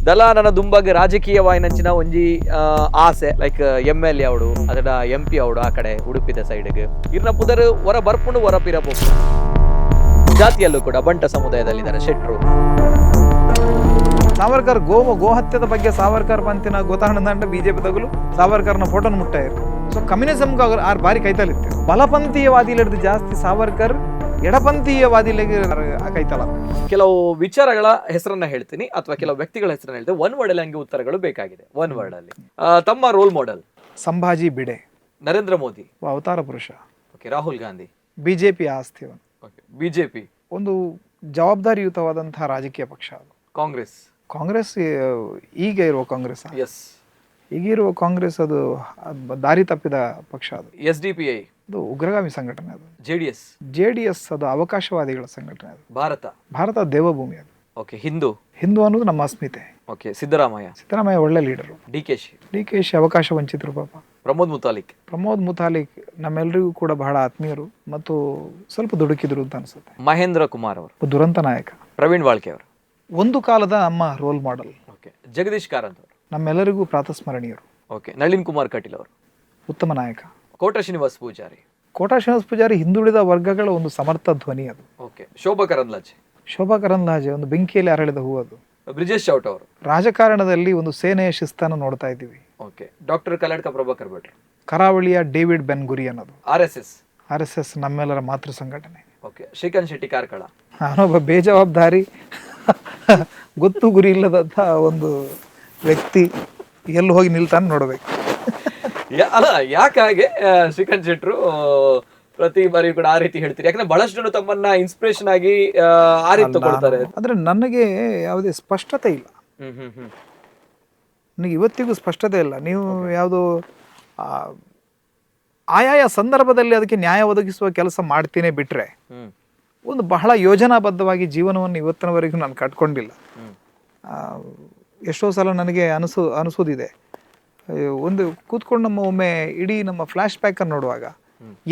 ದಲ ನನ್ನ ದುಂಬಾಗ ರಾಜಕೀಯವಾಯಿನಂಚಿನ ಒಂಜಿ ಆಸೆ, like M L A ಅವಡು ಅದಡ M P ಅವಡು ಆ ಕಡೆ ಉಡುಪಿದ ಸೈಡ್ಗೆ ಇರ್ನ ಪುದರ್ ಹೊರ ಬರ್ಪುಂಡು ಹೊರ ಪಿರ ಪೋಪುಂಡು. ಜಾತಿಯಲ್ಲೂ ಕೂಡ ಬಂಟ ಸಮುದಾಯದಲ್ಲಿದ್ದಾರೆ ಶೆಟ್ರು. ಸಾವರ್ಕರ್ ಗೋಹತ್ಯದ ಬಗ್ಗೆ ಸಾವರ್ಕರ್ ಪಂತಿನ ಗೊತ್ತಾಗಂಡ ಬಿಜೆಪಿ ತಗುಲು ಸಾವರ್ಕರ್ನ ಫೋಟೋನ ಮುಟ್ಟಾಯಿರು. ಸೊ ಕಮ್ಯುನಿಸಮ್ಗೆ ಆರು ಬಾರಿ ಕೈತಲಿತ್ತು. ಬಲಪಂಥೀಯವಾದಿಲಿಡ್ದು ಜಾಸ್ತಿ ಸಾವರ್ಕರ್ ಎಡಪಂಥೀಯವಾದಿಲಿಗೆ ಕೈತಲ. ಕೆಲವು ವಿಚಾರಗಳ ಹೆಸರನ್ನ ಹೇಳ್ತೀನಿ ಅಥವಾ ಕೆಲವು ವ್ಯಕ್ತಿಗಳ ಹೆಸರನ್ನ ಹೇಳ್ತೀನಿ. ಒನ್ ವರ್ಡ್ ಅಲ್ಲಿ ಹಂಗೆ ಉತ್ತರಗಳು ಬೇಕಾಗಿದೆ, ಒನ್ ವರ್ಡ್ ಅಲ್ಲಿ. ತಮ್ಮ ರೋಲ್ ಮಾಡೆಲ್? ಸಂಭಾಜಿ ಬಿಡೆ. ನರೇಂದ್ರ ಮೋದಿ. ಅವತಾರ ಪುರುಷ. ಓಕೆ, ರಾಹುಲ್ ಗಾಂಧಿ. ಬಿಜೆಪಿ ಆಸ್ತಿ ಅವನು. Okay, BJP. ಒಂದು ಜವಾಬ್ದಾರಿಯುತವಾದಂತಹ ರಾಜಕೀಯ ಪಕ್ಷ ಅದು. ಕಾಂಗ್ರೆಸ್. ಕಾಂಗ್ರೆಸ್, ಈಗ ಇರುವ ಕಾಂಗ್ರೆಸ್? ಎಸ್. ಈಗ ಇರುವ ಕಾಂಗ್ರೆಸ್ ಅದು ದಾರಿ ತಪ್ಪಿದ ಪಕ್ಷ ಅದು. S D P I. ಅದು ಉಗ್ರಗಾಮಿ ಸಂಘಟನೆ ಅದು. J D S. J D S ಅದು ಅವಕಾಶವಾದಿಗಳ ಸಂಘಟನೆ ಅದು. ಭಾರತ. ಭಾರತ ದೇವಭೂಮಿ ಅದು. ಓಕೆ, ಹಿಂದೂ. ಹಿಂದೂ ಅನ್ನೋದು ನಮ್ಮ ಅಸ್ಮಿತೆ. ಓಕೆ, ಸಿದ್ದರಾಮಯ್ಯ. ಸಿದ್ದರಾಮಯ್ಯ ಒಳ್ಳೆ leader. D K she. D K she ಅವಕಾಶ ವಂಚಿತರು ಪಾಪ. ಪ್ರಮೋದ್ ಮುತಾಲಿಕ್. ಪ್ರಮೋದ್ ಮುತಾಲಿಕ್ ನಮ್ಮೆಲ್ಲರಿಗೂ ಕೂಡ ಬಹಳ ಆತ್ಮೀಯರು ಮತ್ತು ಸ್ವಲ್ಪ ದುಡುಕಿದ್ರು ಅಂತ ಅನ್ಸುತ್ತೆ. ಮಹೇಂದ್ರ ಕುಮಾರ್ ಅವರು. ಒಬ್ಬ ದುರಂತ ನಾಯಕ. ಪ್ರವೀಣ್ ವಾಳ್ಕೆ ಅವರು. ಒಂದು ಕಾಲದ ನಮ್ಮ role model. Okay, Jagadish Karanth ಅವರು. ನಮ್ಮೆಲ್ಲರಿಗೂ ಪ್ರಾತಸ್ಮರಣೀಯರು. ಓಕೆ, ನಳಿನ್ ಕುಮಾರ್ ಕಟೀಲ್ ಅವರು. ಉತ್ತಮ ನಾಯಕ. ಕೋಟ ಶ್ರೀನಿವಾಸ್ ಪೂಜಾರಿ. ಕೋಟಾ ಶ್ರೀನಿವಾಸ ಪೂಜಾರಿ ಹಿಂದುಳಿದ ವರ್ಗಗಳ ಒಂದು ಸಮರ್ಥ ಧ್ವನಿ ಅದು. ಓಕೆ, ಶೋಭಾ ಕರಂದ್ಲಾಜೆ. ಶೋಭಾ ಕರಂದ್ಲಾಜೆ ಒಂದು ಬೆಂಕಿಯಲ್ಲಿ ಅರಳಿದ ಹೂ ಅದು. ಬ್ರಿಜೇಶ್ ಚೌಟ್ ಅವರು. ರಾಜಕಾರಣದಲ್ಲಿ ಒಂದು ಸೇನೆಯ ಶಿಸ್ತನ್ನು ನೋಡ್ತಾ ಇದ್ದೀವಿ. ಓಕೆ, ಡಾಕ್ಟರ್ ಕಲ್ಯಾಣಕ ಪ್ರಭಾಕರ್ ಭಟ್ರು. ಕರಾವಳಿಯ ಡೇವಿಡ್ ಬೆನ್ ಗುರಿ ಅನ್ನೋದು. R S S. R S S ನಮ್ಮೆಲ್ಲರ ಮಾತೃ ಸಂಘಟನೆ. ಓಕೆ, ಶ್ರೀಕಾಂತ್ ಶೆಟ್ಟಿ ಕಾರ್ಕಳ. ನಾನೊಬ್ಬ ಬೇಜವಾಬ್ದಾರಿ, ಗೊತ್ತು ಗುರಿ ಇಲ್ಲದಂಥ ಒಂದು ವ್ಯಕ್ತಿ. ಎಲ್ಲಿ ಹೋಗಿ ನಿಲ್ತಾನೆ ನೋಡ್ಬೇಕು. ಅಲ್ಲ, ಯಾಕೆ ಹಾಗೆ? ಶ್ರೀಕಾಂತ್ ಶೆಟ್ರು ಪ್ರತಿ ಬಾರಿ ಕೂಡ ಆ ರೀತಿ ಹೇಳ್ತೀರಿ. ಯಾಕಂದ್ರೆ ಬಹಳಷ್ಟು ಜನ ತಮ್ಮನ್ನ ಇನ್ಸ್ಪಿರೇಷನ್ ಆಗಿ ಆ ರೀತಿ ತಗೊಳ್ತಾರೆ. ಅಂದ್ರೆ ನನಗೆ ಯಾವುದೇ ಸ್ಪಷ್ಟತೆ ಇಲ್ಲ. ಹ್ಮ್ ಹ್ಮ್ ಹ್ಮ್ ನನಗೆ ಇವತ್ತಿಗೂ ಸ್ಪಷ್ಟತೆ ಇಲ್ಲ. ನೀವು ಯಾವುದು ಆಯಾಯ ಸಂದರ್ಭದಲ್ಲಿ ಅದಕ್ಕೆ ನ್ಯಾಯ ಒದಗಿಸುವ ಕೆಲಸ ಮಾಡ್ತೀನಿ ಬಿಟ್ಟರೆ ಒಂದು ಬಹಳ ಯೋಜನಾಬದ್ಧವಾಗಿ ಜೀವನವನ್ನು ಇವತ್ತಿನವರೆಗೂ ನಾನು ಕಟ್ಕೊಂಡಿಲ್ಲ. ಎಷ್ಟೋ ಸಲ ನನಗೆ ಅನಿಸೋದಿದೆ, ಅಯ್ಯೋ, ಒಂದು ಕೂತ್ಕೊಂಡು ನಮ್ಮ ಒಮ್ಮೆ ಇಡೀ ನಮ್ಮ ಫ್ಲ್ಯಾಶ್ ಬ್ಯಾಕನ್ನು ನೋಡುವಾಗ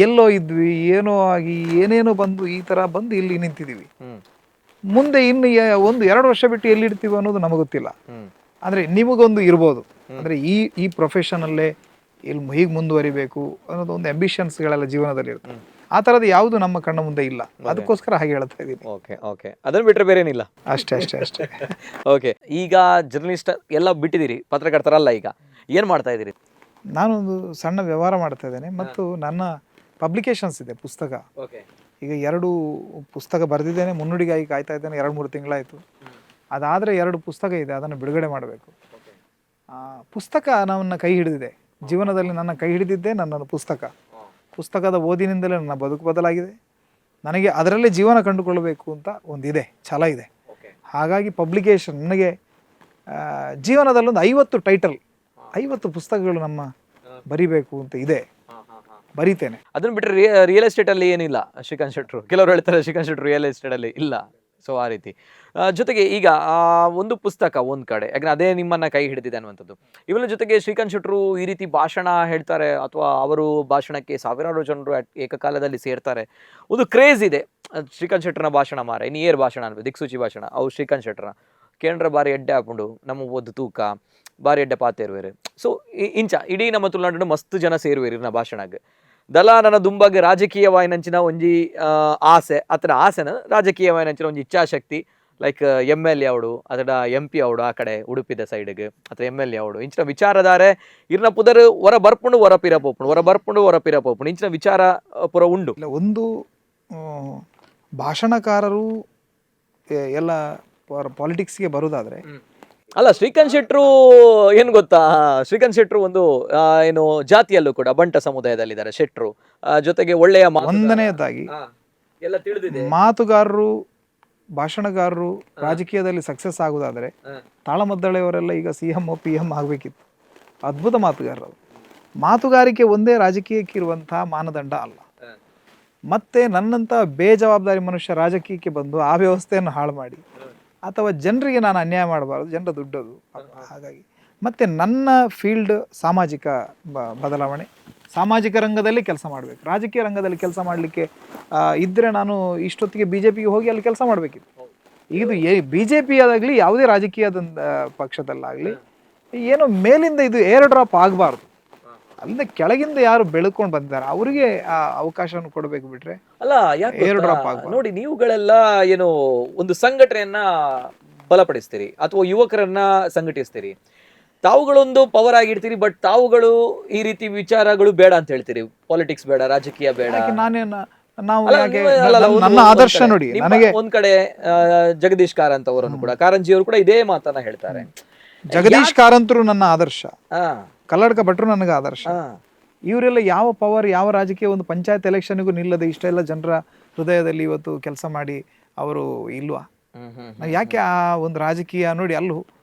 ಎಲ್ಲೋ ಇದ್ವಿ, ಏನೋ ಆಗಿ, ಏನೇನೋ ಬಂದು, ಈ ಥರ ಬಂದು ಇಲ್ಲಿ ನಿಂತಿದ್ದೀವಿ. ಮುಂದೆ ಇನ್ನು ಒಂದು ಎರಡು ವರ್ಷ ಬಿಟ್ಟು ಎಲ್ಲಿರ್ತೀವಿ ಅನ್ನೋದು ನಮಗೆ ಗೊತ್ತಿಲ್ಲ. ಅಂದರೆ ನಿಮಗೊಂದು ಇರ್ಬೋದು, ಅಂದರೆ ಈ ಈ ಪ್ರೊಫೆಷನಲ್ಲೇ ಇಲ್ಲಿ ಹೀಗೆ ಮುಂದುವರಿಬೇಕು ಅನ್ನೋದು ಒಂದು ಅಂಬಿಷನ್ಸ್ಗಳೆಲ್ಲ ಜೀವನದಲ್ಲಿ ಇರ್ತದೆ. ಆ ಥರದ್ದು ಯಾವುದು ನಮ್ಮ ಕಣ್ಣ ಮುಂದೆ ಇಲ್ಲ. ಅದಕ್ಕೋಸ್ಕರ ಹಾಗೆ ಹೇಳ್ತಾ ಇದ್ದೀನಿ. ಓಕೆ ಓಕೆ ಅದನ್ನ ಬಿಟ್ರೆ ಬೇರೆ ಏನಿಲ್ಲ? ಅಷ್ಟೇ ಅಷ್ಟೇ ಅಷ್ಟೇ. ಓಕೆ, ಈಗ ಜರ್ನಲಿಸ್ಟ್ ಎಲ್ಲ ಬಿಟ್ಟಿದ್ದೀರಿ, ಪತ್ರಕರ್ತರಲ್ಲ, ಈಗ ಏನ್ ಮಾಡ್ತಾ ಇದ್ದೀರಿ? ನಾನೊಂದು ಸಣ್ಣ ವ್ಯವಹಾರ ಮಾಡ್ತಾ ಇದ್ದೇನೆ ಮತ್ತು ನನ್ನ ಪಬ್ಲಿಕೇಶನ್ಸ್ ಇದೆ, ಪುಸ್ತಕ. ಈಗ ಎರಡು ಪುಸ್ತಕ ಬರೆದಿದ್ದೇನೆ, ಮುನ್ನುಡಿಗಾಗಿ ಕಾಯ್ತಾ ಇದ್ದೇನೆ. 2-3 ತಿಂಗಳಾಯಿತು. ಅದಾದರೆ ಎರಡು ಪುಸ್ತಕ ಇದೆ, ಅದನ್ನು ಬಿಡುಗಡೆ ಮಾಡಬೇಕು. ಪುಸ್ತಕ ನನ್ನ ಕೈ ಹಿಡಿದಿದೆ. ಜೀವನದಲ್ಲಿ ನನ್ನ ಕೈ ಹಿಡಿದಿದ್ದೇ ನನ್ನ ಪುಸ್ತಕ. ಪುಸ್ತಕದ ಓದಿನಿಂದಲೇ ನನ್ನ ಬದುಕು ಬದಲಾಗಿದೆ. ನನಗೆ ಅದರಲ್ಲೇ ಜೀವನ ಕಂಡುಕೊಳ್ಳಬೇಕು ಅಂತ ಒಂದಿದೆ, ಛಲ ಇದೆ. ಹಾಗಾಗಿ ಪಬ್ಲಿಕೇಶನ್ ನನಗೆ ಜೀವನದಲ್ಲೊಂದು 50 ಟೈಟಲ್, 50 ಪುಸ್ತಕಗಳು ನಮ್ಮ ಬರಿಬೇಕು ಅಂತ ಇದೆ, ಬರಿತೇನೆ. ಅದನ್ನ ಬಿಟ್ಟರೆ ರಿಯಲ್ ಎಸ್ಟೇಟ್ ಅಲ್ಲಿ ಏನಿಲ್ಲ ಶ್ರೀಕಾಂತ್ ಶೆಟ್ರು? ಕೆಲವರು ಹೇಳ್ತಾರೆ ಶ್ರೀಕಾಂತ್ ಶೆಟ್ರು ರಿಯಲ್ ಎಸ್ಟೇಟ್ ಅಲ್ಲಿ ಇಲ್ಲ. ಸೊ ಆ ರೀತಿ ಜೊತೆಗೆ ಈಗ ಆ ಒಂದು ಪುಸ್ತಕ ಒಂದ್ ಕಡೆ, ಯಾಕಂದ್ರೆ ಅದೇ ನಿಮ್ಮನ್ನ ಕೈ ಹಿಡಿದಿದೆ ಅನ್ನುವಂಥದ್ದು. ಇವನ ಜೊತೆಗೆ ಶ್ರೀಕಾಂತ್ ಶೆಟ್ರು ಈ ರೀತಿ ಭಾಷಣ ಹೇಳ್ತಾರೆ ಅಥವಾ ಅವರು ಭಾಷಣಕ್ಕೆ ಸಾವಿರಾರು ಜನರು ಏಕಕಾಲದಲ್ಲಿ ಸೇರ್ತಾರೆ, ಒಂದು ಕ್ರೇಜ್ ಇದೆ. ಅದ್ ಶ್ರೀಕಾಂತ್ ಶೆಟ್ಟರ್ನ ಭಾಷಣ ಮಾರೆ, ಇನ್ನು ಏರ್ ಭಾಷಣ ಅನ್ಬೇಕು, ದಿಕ್ಸೂಚಿ ಭಾಷಣ ಅವು ಶ್ರೀಕಾಂತ್ ಶೆಟ್ಟರ್ನ ಕೇಂದ್ರ ಬಾರಿ ಎಡ್ಡೆ ಹಾಕೊಂಡು ನಮ್ಮ ಒಂದು ತೂಕ ಬಾರಿ ಎಡ್ಡೆ ಪಾತೇರುವೇರು. ಸೊ ಇಂಚ ಇಡೀ ನಮ್ಮ ತುಳುನಾಡು ಮಸ್ತ್ ಜನ ಸೇರುವೇರು ಇರ್ನ ಭಾಷಣಕ್ಕೆ. ದಲ ನನ್ನ ದುಂಬಾಗ ರಾಜಕೀಯವಾಯಿನಂಚಿನ ಒಂಜಿ ಆಸೆ, ಅತನ ಆಸೆನ ರಾಜಕೀಯವಾಯಿನಂಚಿನ ಒಂಜಿ ಇಚ್ಛಾಶಕ್ತಿ, like M L A ಅವಡು ಅದಡ M P ಅವಡು ಆ ಕಡೆ ಉಡುಪಿದ ಸೈಡ್ಗೆ ಅಥವಾ M L A ಅವಡು ಇಂಚಿನ ವಿಚಾರಧಾರೆ ಇರ್ನ ಪುದರ್ ಹೊರ ಬರ್ಪುಂಡು ಹೊರ ಪಿರ ಪೋಪುಂಡು, ಹೊರ ಬರ್ಪುಂಡು ಹೊರ ಪಿರ ಪೋಪುಂಡು, ಇಂಚಿನ ವಿಚಾರ ಪುರ ಉಂಡು. ಇಲ್ಲ, ಒಂದು ಭಾಷಣಕಾರರು ಎಲ್ಲ ಪಾಲಿಟಿಕ್ಸ್ಗೆ ಬರೋದಾದರೆ ಅಲ್ಲ, ಶ್ರೀಕಾಂತ್ ಶೆಟ್ರು ಏನ್ ಗೊತ್ತಾ, ಶ್ರೀಕಾಂತ್ ಶೆಟ್ರು ಒಂದು ಏನು ಜಾತಿಯಲ್ಲೂ ಕೂಡ ಬಂಟ ಸಮುದಾಯದಲ್ಲಿದ್ದಾರೆ ಶೆಟ್ರು. ಜೊತೆಗೆ ಒಳ್ಳೆಯ ಮಾತುಗಾರ. ಒಂದನೆಯದಾಗಿ ಎಲ್ಲ ತಿಳಿದಿದೆ. ಮಾತುಗಾರರು, ಭಾಷಣಕಾರರು ರಾಜಕೀಯದಲ್ಲಿ ಸಕ್ಸಸ್ ಆಗುವುದಾದರೆ ತಾಳಮದ್ದಳೆಯವರೆಲ್ಲ ಈಗ CM, PM ಆಗಬೇಕಿತ್ತು. ಅದ್ಭುತ ಮಾತುಗಾರರು. ಮಾತುಗಾರಿಕೆ ಒಂದೇ ರಾಜಕೀಯಕ್ಕೆ ಇರುವಂತಹ ಮಾನದಂಡ ಅಲ್ಲ. ಮತ್ತೆ ನನ್ನಂಥ ಬೇಜವಾಬ್ದಾರಿ ಮನುಷ್ಯ ರಾಜಕೀಯಕ್ಕೆ ಬಂದು ಆ ವ್ಯವಸ್ಥೆಯನ್ನು ಹಾಳು ಮಾಡಿ ಅಥವಾ ಜನರಿಗೆ ನಾನು ಅನ್ಯಾಯ ಮಾಡಬಾರ್ದು, ಜನರ ದುಡ್ಡದು. ಹಾಗಾಗಿ ಮತ್ತೆ ನನ್ನ ಫೀಲ್ಡ್ ಸಾಮಾಜಿಕ ಬದಲಾವಣೆ, ಸಾಮಾಜಿಕ ರಂಗದಲ್ಲಿ ಕೆಲಸ ಮಾಡಬೇಕು. ರಾಜಕೀಯ ರಂಗದಲ್ಲಿ ಕೆಲಸ ಮಾಡಲಿಕ್ಕೆ ಇದ್ದರೆ ನಾನು ಇಷ್ಟೊತ್ತಿಗೆ ಬಿಜೆಪಿಗೆ ಹೋಗಿ ಅಲ್ಲಿ ಕೆಲಸ ಮಾಡಬೇಕಿತ್ತು. ಇದು ಬಿಜೆಪಿಯಾದಾಗಲಿ ಯಾವುದೇ ರಾಜಕೀಯದ ಪಕ್ಷದಲ್ಲಾಗಲಿ ಏನೋ ಮೇಲಿಂದ ಇದು ಏರ್ ಡ್ರಾಪ್ ಆಗಬಾರ್ದು. ಅಲ್ಲಿಂದ ಕೆಳಗಿಂದ ಯಾರು ಬೆಳ್ಕೊಂಡು ಬಂದಿದ್ದಾರೆ ಅವರಿಗೆ ಆ ಅವಕಾಶವನ್ನು ಕೊಡಬೇಕು ಬಿಟ್ರೆ ಅಲ್ಲ, ಯಾಕೆ ಏರ್ ಗೊತ್ತಾ? ಡ್ರಾಪ್ ಆಗ್ಬಾರ್ದು. ನೋಡಿ, ನೀವುಗಳೆಲ್ಲ ಏನು ಒಂದು ಸಂಘಟನೆಯನ್ನ ಬಲಪಡಿಸ್ತೀರಿ ಅಥವಾ ಯುವಕರನ್ನ ಸಂಘಟಿಸ್ತೀರಿ, ತಾವುಗಳೊಂದು ಪವರ್ ಆಗಿರ್ತೀರಿ. ಬಟ್ ತಾವುಗಳು ಈ ರೀತಿ ವಿಚಾರಗಳು ಬೇಡ ಅಂತ ಹೇಳ್ತೀರಿ, ಪಾಲಿಟಿಕ್ಸ್ ಬೇಡ, ರಾಜಕೀಯ ಬೇಡ. ಯಾಕೆ ನಾನೇನು ನಾವು ಅಲ್ಲ, ಯಾಕೆ ಅಲ್ಲ, ಅಲ್ಲ, ನನ್ನ ಒಂದ್ ಆದರ್ಶ ಕಡೆ ನೋಡಿ ನನಗೆ ಒಂದ್ ಕಡೆ ಜಗದೀಶ್ ಕಾರಂತ್ ಅವರನ್ನು ಕೂಡ, ಕಾರಂಜಿ ಅವರು ಕೂಡ ಇದೇ ಮಾತನ್ನ ಹೇಳ್ತಾರೆ. ಜಗದೀಶ್ ಕಾರಂತರು ನನ್ನ ಆದರ್ಶ, ಕಲ್ಲಡ್ಕ ಭಟ್ರು ನನಗೆ ಆದರ್ಶ. ಇವರೆಲ್ಲ ಯಾವ ಪವರ್, ಯಾವ ರಾಜಕೀಯ, ಒಂದು ಪಂಚಾಯತ್ ಎಲೆಕ್ಷನ್ಗೂ ನಿಲ್ಲದೆ ಇಷ್ಟೆಲ್ಲ ಜನರ ಹೃದಯದಲ್ಲಿ ಇವತ್ತು ಕೆಲಸ ಮಾಡಿ ಅವರು ಇಲ್ವಾ? ಹ್ಮ್ ಹ್ಮ್ ನಾವು ಯಾಕೆ ಆ ಒಂದು ರಾಜಕೀಯ ನೋಡಿ ಅಲ್ಲಿ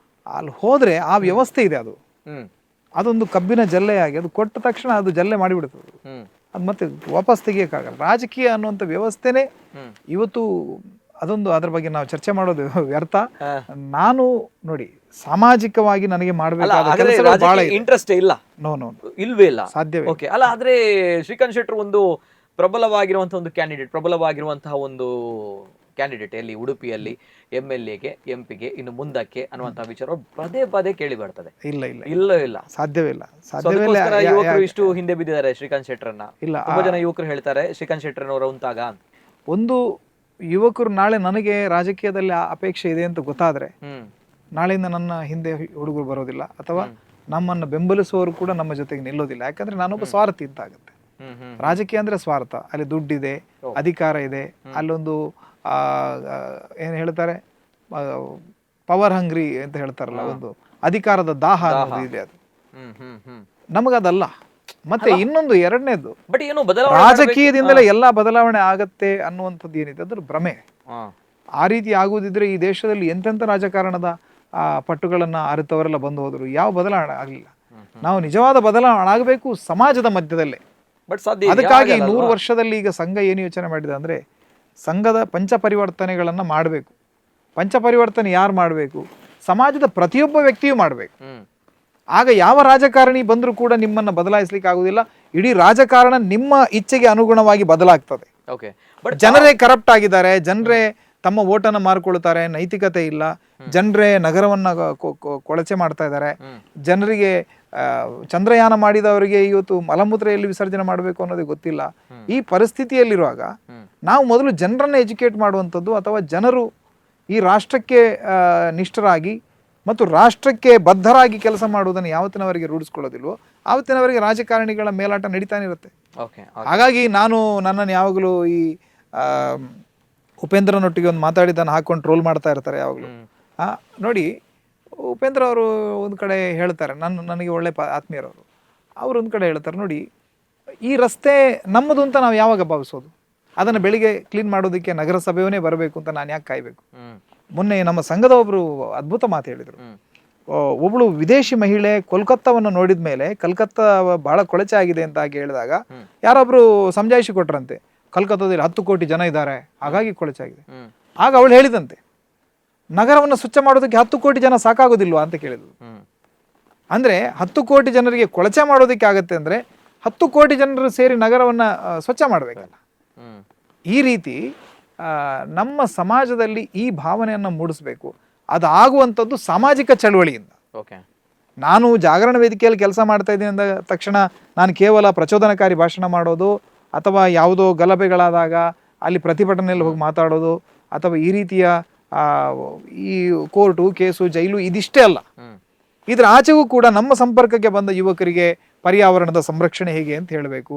ಅಲ್ಲಿ ಹೋದ್ರೆ ಆ ವ್ಯವಸ್ಥೆ ಇದೆ, ಅದು ಅದೊಂದು ಕಬ್ಬಿನ ಜಲ್ಲೆಯಾಗಿ ಅದು ಕೊಟ್ಟ ತಕ್ಷಣ ಅದು ಜಲ್ಲೆ ಮಾಡಿಬಿಡ್ತದೆ, ಅದು ಮತ್ತೆ ವಾಪಸ್ ತೆಗಿಯೋಕ್ಕಾಗಲ್ಲ. ರಾಜಕೀಯ ಅನ್ನುವಂಥ ವ್ಯವಸ್ಥೆನೇ ಇವತ್ತು ಅದೊಂದು, ಅದ್ರ ಬಗ್ಗೆ ನಾವು ಚರ್ಚೆ ಮಾಡೋದು ವ್ಯರ್ಥ. ನಾನು ನೋಡಿ ಸಾಮಾಜಿಕವಾಗಿ ನನಗೆ ಮಾಡಬೇಕಾದ ಕೆಲಸಗಳು ಬಹಳ ಇದೆ. ಇಂಟ್ರೆಸ್ಟ್ ಇಲ್ಲ? ನೋ ನೋ, ಇಲ್ವೇ ಇಲ್ಲ, ಸಾಧ್ಯವೇ ಓಕೆ. ಅಲ್ಲ, ಆದ್ರೆ ಶ್ರೀಕಾಂತ್ ಶೆಟ್ಟರ್ ಒಂದು ಪ್ರಬಲವಾಗಿರುವಂತಹ ಒಂದು ಕ್ಯಾಂಡಿಡೇಟ್, ಪ್ರಬಲವಾಗಿರುವಂತಹ ಒಂದು ಕ್ಯಾಂಡಿಡೇಟ್ ಎಲ್ಲಿ ಉಡುಪಿಯಲ್ಲಿ MLA ಗೆ, MP ಗೆ ಇನ್ನು ಮುಂದಕ್ಕೆ ಅನ್ನುವಂತಹ ವಿಚಾರ ಪದೇ ಪದೇ ಕೇಳಿ ಬರ್ತದೆ. ಇಲ್ಲ ಇಲ್ಲ ಇಲ್ಲ ಇಲ್ಲ, ಸಾಧ್ಯವೇ ಇಲ್ಲ, So ಸಾಧ್ಯವೇ ಇಲ್ಲ. ಅದಕ್ಕೋಸ್ಕರ ಯುವಕರು ಇಷ್ಟು ಹಿಂದೆ ಬಿದ್ದಿದ್ದಾರೆ ಶ್ರೀಕಾಂತ್ ಶೆಟ್ಟರನ್ನ. ಇಲ್ಲ, ತುಂಬಾ ಜನ ಯುವಕರು ಹೇಳ್ತಾರೆ ಶ್ರೀಕಾಂತ್ ಶೆಟ್ಟರ್ನವರ ಉಂತಾಗ ಅಂತ. ಒಂದು ಯುವಕರು ನಾಳೆ ನನಗೆ ರಾಜಕೀಯದಲ್ಲಿ ಆ ಅಪೇಕ್ಷೆ ಇದೆ ಅಂತ ಗೊತ್ತಾದ್ರೆ ನಾಳೆಯಿಂದ ನನ್ನ ಹಿಂದೆ ಹುಡುಗರು ಬರೋದಿಲ್ಲ, ಅಥವಾ ನಮ್ಮನ್ನು ಬೆಂಬಲಿಸುವವರು ಕೂಡ ನಮ್ಮ ಜೊತೆಗೆ ನಿಲ್ಲೋದಿಲ್ಲ. ಯಾಕಂದ್ರೆ ನಾನೊಬ್ಬ ಸ್ವಾರ್ಥಿ ಅಂತ ಆಗುತ್ತೆ. ಹ್ಮ್ ಹ್ಮ್ ರಾಜಕೀಯ ಅಂದ್ರೆ ಸ್ವಾರ್ಥ, ಅಲ್ಲಿ ದುಡ್ಡಿದೆ, ಅಧಿಕಾರ ಇದೆ, ಅಲ್ಲೊಂದು ಏನ್ ಹೇಳ್ತಾರೆ, ಪವರ್ ಹಂಗ್ರಿ ಅಂತ ಹೇಳ್ತಾರಲ್ಲ, ಒಂದು ಅಧಿಕಾರದ ದಾಹ ಅನ್ನೋದು ಇದೆ, ಅದು ಹ್ಮ್ ಹ್ಮ್ ಹ್ಮ್ ನಮಗದಲ್ಲ. ಮತ್ತೆ ಇನ್ನೊಂದು ಎರಡನೇದು, ಬಟ್ ಏನು ಬದಲಾವಣೆ ರಾಜಕೀಯದಿಂದಲೇ ಎಲ್ಲ ಬದಲಾವಣೆ ಆಗತ್ತೆ ಅನ್ನುವಂಥದ್ದು ಏನಿದೆ ಅದ್ರ ಭ್ರಮೆ. ಆ ರೀತಿ ಆಗುವುದಿದ್ರೆ ಈ ದೇಶದಲ್ಲಿ ಎಂತೆಂಥ ರಾಜಕಾರಣದ ಪಟ್ಟುಗಳನ್ನ ಅರಿತವರೆಲ್ಲ ಬಂದು ಹೋದರು, ಯಾವ ಬದಲಾವಣೆ ಆಗಲಿಲ್ಲ. ನಾವು ನಿಜವಾದ ಬದಲಾವಣೆ ಆಗಬೇಕು ಸಮಾಜದ ಮಧ್ಯದಲ್ಲೇ. ಬಟ್ ಸಾಧ್ಯ ಇದೆಯಾ? ಅದಕ್ಕಾಗಿ ಆಗಲ್ಲ 100 ಅಲ್ವಾ? ವರ್ಷದಲ್ಲಿ ಈಗ ಸಂಘ ಏನು ಯೋಚನೆ ಮಾಡಿದೆ ಅಂದ್ರೆ, ಸಂಘದ ಪಂಚ ಪರಿವರ್ತನೆಗಳನ್ನ ಮಾಡಬೇಕು. ಪಂಚ ಪರಿವರ್ತನೆ ಯಾರು ಮಾಡಬೇಕು? ಸಮಾಜದ ಪ್ರತಿಯೊಬ್ಬ ವ್ಯಕ್ತಿಯೂ ಮಾಡಬೇಕು. ಆಗ ಯಾವ ರಾಜಕಾರಣಿ ಬಂದರೂ ಕೂಡ ನಿಮ್ಮನ್ನ ಬದಲಾಯಿಸ್ಲಿಕ್ಕೆ ಆಗುದಿಲ್ಲ. ಇಡೀ ರಾಜಕಾರಣ ನಿಮ್ಮ ಇಚ್ಛೆಗೆ ಅನುಗುಣವಾಗಿ ಬದಲಾಗ್ತದೆ. ಓಕೆ, ಬಟ್ ಜನರೇ ಕರಪ್ಟ್ ಆಗಿದ್ದಾರೆ, ಜನರೇ ತಮ್ಮ ಓಟನ್ನು ಮಾರ್ಕೊಳ್ತಾರೆ, ನೈತಿಕತೆ ಇಲ್ಲ, ಜನರೇ ನಗರವನ್ನ ಕೊಳಚೆ ಮಾಡ್ತಾ ಇದ್ದಾರೆ. ಜನರಿಗೆ ಚಂದ್ರಯಾನ ಮಾಡಿದವರಿಗೆ ಇವತ್ತು ಮಲಮೂತ್ರ ಎಲ್ಲಿ ವಿಸರ್ಜನೆ ಮಾಡಬೇಕು ಅನ್ನೋದೇ ಗೊತ್ತಿಲ್ಲ. ಈ ಪರಿಸ್ಥಿತಿಯಲ್ಲಿರುವಾಗ ನಾವು ಮೊದಲು ಜನರನ್ನ ಎಜುಕೇಟ್ ಮಾಡುವಂಥದ್ದು, ಅಥವಾ ಜನರು ಈ ರಾಷ್ಟ್ರಕ್ಕೆ ನಿಷ್ಠರಾಗಿ ಮತ್ತು ರಾಷ್ಟ್ರಕ್ಕೆ ಬದ್ಧರಾಗಿ ಕೆಲಸ ಮಾಡುವುದನ್ನು ಯಾವತ್ತಿನವರೆಗೆ ರೂಢಿಸ್ಕೊಳ್ಳೋದಿಲ್ವೋ ಆವತ್ತಿನವರೆಗೆ ರಾಜಕಾರಣಿಗಳ ಮೇಲಾಟ ನಡೀತಾನೆ ಇರುತ್ತೆ. ಹಾಗಾಗಿ ನಾನು ನನ್ನನ್ನು ಯಾವಾಗಲೂ ಈ ಉಪೇಂದ್ರನೊಟ್ಟಿಗೆ ಒಂದು ಮಾತಾಡಿದ್ದನ್ನು ಹಾಕೊಂಡು ಟ್ರೋಲ್ ಮಾಡ್ತಾ ಇರ್ತಾರೆ ಯಾವಾಗಲೂ. ನೋಡಿ, ಉಪೇಂದ್ರ ಅವರು ಒಂದು ಕಡೆ ಹೇಳ್ತಾರೆ, ನನಗೆ ಒಳ್ಳೆ ಆತ್ಮೀಯರವರು, ಅವರು ಒಂದು ಕಡೆ ಹೇಳ್ತಾರೆ, ನೋಡಿ ಈ ರಸ್ತೆ ನಮ್ಮದು ಅಂತ ನಾವು ಯಾವಾಗ ಭಾವಿಸೋದು? ಅದನ್ನು ಬೆಳಿಗ್ಗೆ ಕ್ಲೀನ್ ಮಾಡೋದಕ್ಕೆ ನಗರಸಭೆಯವನೇ ಬರಬೇಕು ಅಂತ ನಾನು ಯಾಕೆ ಕಾಯಬೇಕು? ಮೊನ್ನೆ ನಮ್ಮ ಸಂಘದ ಒಬ್ಬರು ಅದ್ಭುತ ಮಾತು ಹೇಳಿದರು. ಒಬ್ಬಳು ವಿದೇಶಿ ಮಹಿಳೆ ಕೋಲ್ಕತ್ತಾವನ್ನು ನೋಡಿದ ಮೇಲೆ ಕಲ್ಕತ್ತಾ ಬಹಳ ಕೊಳಚೆ ಆಗಿದೆ ಅಂತ ಹಾಗೆ ಹೇಳಿದಾಗ ಯಾರೊಬ್ರು ಸಮಜಾಯಿಷಿ ಕೊಟ್ರಂತೆ, ಕಲ್ಕತ್ತಾದಲ್ಲಿ 10 ಕೋಟಿ ಜನ ಇದ್ದಾರೆ, ಹಾಗಾಗಿ ಕೊಳಚೆ ಆಗಿದೆ. ಆಗ ಅವಳು ಹೇಳಿದಂತೆ, ನಗರವನ್ನು ಸ್ವಚ್ಛ ಮಾಡೋದಕ್ಕೆ 10 ಕೋಟಿ ಜನ ಸಾಕಾಗೋದಿಲ್ವಾ ಅಂತ ಕೇಳಿದ್ಲು. ಅಂದ್ರೆ 10 ಕೋಟಿ ಜನರಿಗೆ ಕೊಳಚೆ ಮಾಡೋದಕ್ಕೆ ಆಗತ್ತೆ ಅಂದ್ರೆ 10 ಕೋಟಿ ಜನರು ಸೇರಿ ನಗರವನ್ನ ಸ್ವಚ್ಛ ಮಾಡಬೇಕಲ್ಲ. ಈ ರೀತಿ ನಮ್ಮ ಸಮಾಜದಲ್ಲಿ ಈ ಭಾವನೆಯನ್ನು ಮೂಡಿಸ್ಬೇಕು. ಅದು ಆಗುವಂಥದ್ದು ಸಾಮಾಜಿಕ ಚಳವಳಿಯಿಂದ. ನಾನು ಜಾಗರಣ ವೇದಿಕೆಯಲ್ಲಿ ಕೆಲಸ ಮಾಡ್ತಾ ಇದ್ದೀನಿ ಅಂದ ತಕ್ಷಣ ನಾನು ಕೇವಲ ಪ್ರಚೋದನಕಾರಿ ಭಾಷಣ ಮಾಡೋದು, ಅಥವಾ ಯಾವುದೋ ಗಲಭೆಗಳಾದಾಗ ಅಲ್ಲಿ ಪ್ರತಿಭಟನೆಯಲ್ಲಿ ಹೋಗಿ ಮಾತಾಡೋದು, ಅಥವಾ ಈ ರೀತಿಯ ಈ ಕೋರ್ಟು ಕೇಸು ಜೈಲು ಇದಿಷ್ಟೇ ಅಲ್ಲ, ಇದರ ಆಚೆಗೂ ಕೂಡ ನಮ್ಮ ಸಂಪರ್ಕಕ್ಕೆ ಬಂದ ಯುವಕರಿಗೆ ಪರ್ಯಾವರಣದ ಸಂರಕ್ಷಣೆ ಹೇಗೆ ಅಂತ ಹೇಳಬೇಕು,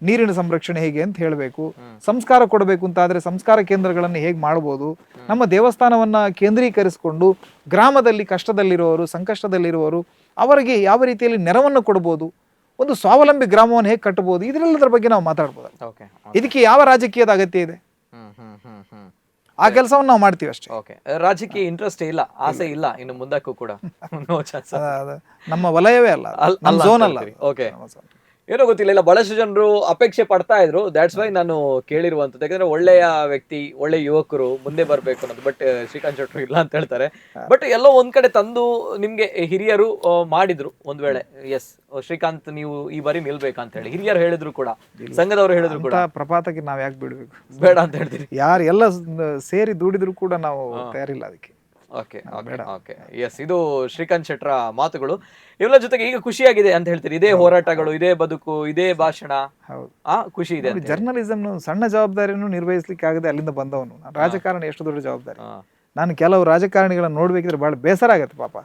ನೀರಿನ ಸಂರಕ್ಷಣೆ ಹೇಗೆ ಅಂತ ಹೇಳಬೇಕು, ಸಂಸ್ಕಾರ ಕೊಡಬೇಕು ಅಂತ ಆದರೆ ಸಂಸ್ಕಾರ ಕೇಂದ್ರಗಳನ್ನು ಹೇಗೆ ಮಾಡ್ಬೋದು, ನಮ್ಮ ದೇವಸ್ಥಾನವನ್ನ ಕೇಂದ್ರೀಕರಿಸಿಕೊಂಡು ಗ್ರಾಮದಲ್ಲಿ ಕಷ್ಟದಲ್ಲಿರುವವರು ಸಂಕಷ್ಟದಲ್ಲಿರುವವರು ಅವರಿಗೆ ಯಾವ ರೀತಿಯಲ್ಲಿ ನೆರವನ್ನು ಕೊಡ್ಬೋದು, ಒಂದು ಸ್ವಾವಲಂಬಿ ಗ್ರಾಮವನ್ನು ಹೇಗೆ ಕಟ್ಟಬಹುದು, ಇದರೆಲ್ಲದರ ಬಗ್ಗೆ ನಾವು ಮಾತಾಡ್ಬೋದು. ಇದಕ್ಕೆ ಯಾವ ರಾಜಕೀಯದ ಅಗತ್ಯ ಇದೆ? ಆ ಕೆಲಸವನ್ನು ನಾವು ಮಾಡ್ತೀವಿ ಅಷ್ಟೇ. ರಾಜಕೀಯ ಇಂಟ್ರೆಸ್ಟ್ ಇಲ್ಲ, ಆಸೆ ಇಲ್ಲ ಇನ್ನು ಮುಂದಕ್ಕೂ ಕೂಡ? No chance. ನಮ್ಮ ವಲಯವೇ ಅಲ್ಲ, ನಮ್ಮ ಝೋನ್ ಅಲ್ಲ. ಏನೋ ಗೊತ್ತಿಲ್ಲ, ಇಲ್ಲ ಬಹಳಷ್ಟು ಜನರು ಅಪೇಕ್ಷೆ ಪಡ್ತಾ ಇದ್ರು. That's why ನಾನು ಕೇಳಿರುವಂತದ್ದು. ಯಾಕಂದ್ರೆ ಒಳ್ಳೆಯ ವ್ಯಕ್ತಿ, ಒಳ್ಳೆ ಯುವಕರು ಮುಂದೆ ಬರ್ಬೇಕು ಅನ್ನೋದು. ಬಟ್ ಶ್ರೀಕಾಂತ್ ಶೆಟ್ರು ಇಲ್ಲ ಅಂತ ಹೇಳ್ತಾರೆ. ಬಟ್ ಎಲ್ಲೋ ಒಂದ್ ಕಡೆ ತಂದು ನಿಮ್ಗೆ ಹಿರಿಯರು ಮಾಡಿದ್ರು ಒಂದ್ ವೇಳೆ, ಎಸ್ ಶ್ರೀಕಾಂತ್ ನೀವು ಈ ಬಾರಿ ನಿಲ್ಬೇಕಂತ ಹೇಳಿ ಹಿರಿಯರು ಹೇಳಿದ್ರು ಕೂಡ, ಸಂಘದವರು ಹೇಳಿದ್ರು ಕೂಡ. ಅಂತ ಪ್ರಪಾತಕ್ಕೆ ನಾವು ಯಾಕೆ ಬಿಡಬೇಕು? ಬೇಡ ಅಂತ ಹೇಳ್ತೀರಿ. ಯಾರು ಎಲ್ಲ ಸೇರಿ ದುಡಿದ್ರು ಕೂಡ ನಾವು ತಯಾರಿಲ್ಲ ಅದಕ್ಕೆ. Okay okay okay yes, ಇದು ಶ್ರೀಕಾಂತ್ ಶೆಟ್ಟರ ಮಾತುಗಳು. ಇವೆಲ್ಲ ಜೊತೆಗೆ ಈಗ ಖುಷಿಯಾಗಿದೆ ಅಂತ ಹೇಳ್ತೀರಿ. ಇದೇ ಹೋರಾಟಗಳು, ಇದೇ ಬದುಕು, ಇದೇ ಭಾಷಣ. ಹೌದು. ಆ ಖುಷಿ ಇದೆ ಅಂತ. ಜರ್ನಲಿಸಮ್ ಸಣ್ಣ ಜವಾಬ್ದಾರಿಯನ್ನು ನಿರ್ವಹಿಸ್ಲಿಕ್ಕೆ ಆಗದೆ ಅಲ್ಲಿಂದ ಬಂದವನು ನಾನು. ರಾಜಕಾರಣ ಎಷ್ಟು ದೊಡ್ಡ ಜವಾಬ್ದಾರಿ. ನಾನು ಕೆಲವು ರಾಜಕಾರಣಿಗಳನ್ನ ನೋಡ್ಬೇಕಿದ್ರೆ ಬಹಳ ಬೇಸರ ಆಗತ್ತೆ ಪಾಪ.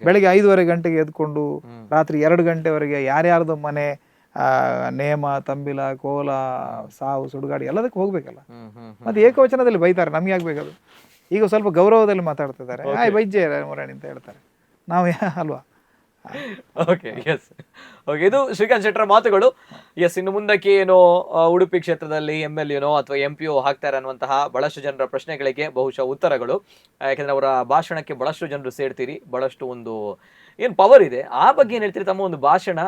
ಬೆಳಿಗ್ಗೆ 5:30 ಗಂಟೆಗೆ ಎದ್ಕೊಂಡು ರಾತ್ರಿ 2 ಗಂಟೆವರೆಗೆ ಯಾರ್ಯಾರ್ದು ಮನೆ, ನೇಮ, ತಂಬಿಲ, ಕೋಲ, ಸಾವು, ಸುಡುಗಾಡು ಎಲ್ಲದಕ್ಕೂ ಹೋಗ್ಬೇಕಲ್ಲ. ಹ್ಮ್ ಹ್ಮ್ ಹ್ಮ್. ಮತ್ತೆ ಏಕವಚನದಲ್ಲಿ ಬೈತಾರೆ, ನಮ್ಗೆ ಆಗ್ಬೇಕದು. ಈಗ ಸ್ವಲ್ಪ ಗೌರವದಲ್ಲಿ ಮಾತಾಡ್ತಿದ್ದಾರೆ, ಆಯ್ ಬೈಜೆ ಮುರಾಣಿ ಅಂತ ಹೇಳ್ತಾರೆ. ನಾವು ಅಲ್ವಾ? Okay, yes, okay, ಇದು ಶ್ರೀಕಾಂತ್ ಶೆಟ್ಟರ ಮಾತುಗಳು. ಎಸ್, ಇನ್ನು ಮುಂದಕ್ಕೆ ಏನೋ ಉಡುಪಿ ಕ್ಷೇತ್ರದಲ್ಲಿ ಎಮ್ ಎಲ್ ಎನೋ ಅಥವಾ ಎಂ ಪಿ ಹಾಕ್ತಾರೆ ಅನ್ನುವಂತಹ ಬಹಳಷ್ಟು ಜನರ ಪ್ರಶ್ನೆಗಳಿಗೆ ಬಹುಶಃ ಉತ್ತರಗಳು. ಯಾಕಂದ್ರೆ ಅವರ ಭಾಷಣಕ್ಕೆ ಬಹಳಷ್ಟು ಜನರು ಸೇರ್ತೀರಿ, ಬಹಳಷ್ಟು ಒಂದು ಏನು ಪವರ್ ಇದೆ. ಆ ಬಗ್ಗೆ ಏನ್ ಹೇಳ್ತೀರಿ? ತಮ್ಮ ಒಂದು ಭಾಷಣ